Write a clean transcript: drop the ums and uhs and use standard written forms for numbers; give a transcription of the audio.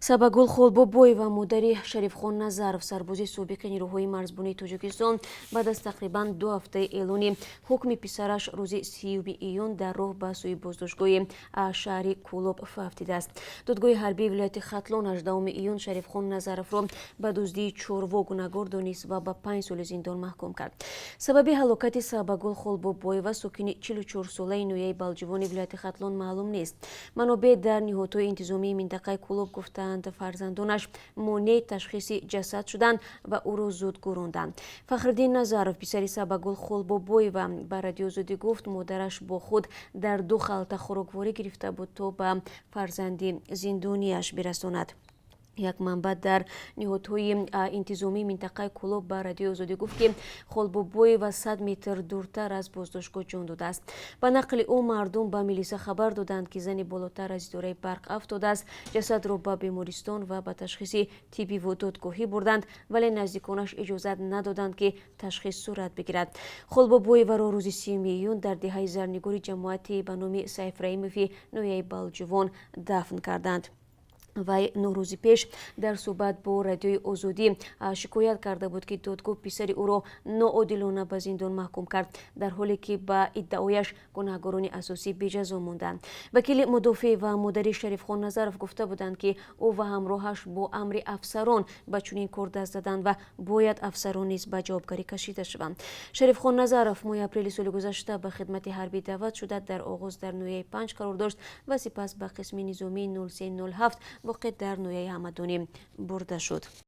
Сабагул Холбобоева, модари Шарифхон Назаров, сарбози собиқи нирӯҳои марзбонии Тоҷикистон, баъд аз тақрибан 2 ҳафтаи эълони ҳукми писараш рӯзи 30 июн дар роҳ ба сӯи боздоштгоҳи шаҳри Кӯлоб фавтидааст. Додгоҳи ҳарбии вилояти Хатлон 18 июн Шарифхон Назаровро ба дуздии чорво гунаҳгор донист ва ба 5 соли зиндон маҳкум кард. Сабаби ҳалокати Сабагул Холбобоева, сокини 44-солаи ноҳияи Балҷувони вилояти Хатлон, маълум нест. Манобеъ дар ниҳодҳои интизомии минтақаи Кӯлоб гуфтаанд, фарзандонаш монеи ташхиси ҷасад шуданд ва ӯро зуд гӯронданд. Фахриддин Назаров, писари Сабагул Холбобоева, ба Радиои Озодӣ гуфт, модараш бо худ дар ду халта хӯрокворӣ гирифта буд, то ба фарзанди зиндонияш бирасонад. Як манбаъ дар ниҳодҳои интизомии минтақаи Кӯлоб ба Радиои Озодӣ гуфт, ки Холбобоева 100 метр дуртар аз боздоштгоҳ ҷон додааст. Ба нақли ӯ, мардум ба милиса хабар доданд, ки зани болотар аз идораи барқ афтодааст. Ҷасадро ба бемористон ва ба ташхиси тиббиву додгоҳӣ бурданд, вале наздиконаш иҷозат надоданд, ки ташхис сурат бигирад. Холбобоеваро рӯзи 30 июн дар деҳаи Зарнигори ҷамоате ба номи Сайфраимови ноҳияи Балҷувон дафн карданд. Вай 9 рӯзи пеш дар суҳбат бо Радиои Озодӣ шикоят карда буд, ки додгоҳ писари ӯро ноодилона ба зиндон маҳкум кард, дар ҳоле ки, ба иддаояш, гунаҳгорони асосӣ беҷазо монданд. Вакили мудофеъ ва модари Шарифхон Назаров гуфта буданд, ки ӯ ва ҳамроҳаш бо амри афсарон ба чунин кор даст заданд ва бояд афсарон низ ба ҷавобгарӣ кашида шаванд. Шарифхон Назаров моҳи апрели соли гузашта ба хидмати ҳарбӣ даъват шуда, дар оғоз дар ноҳияи Панҷ қарор дошт ва сипас ба қисми низомии 0307 воқеъ дар ноҳияи Ҳамадонӣ бурда шуд.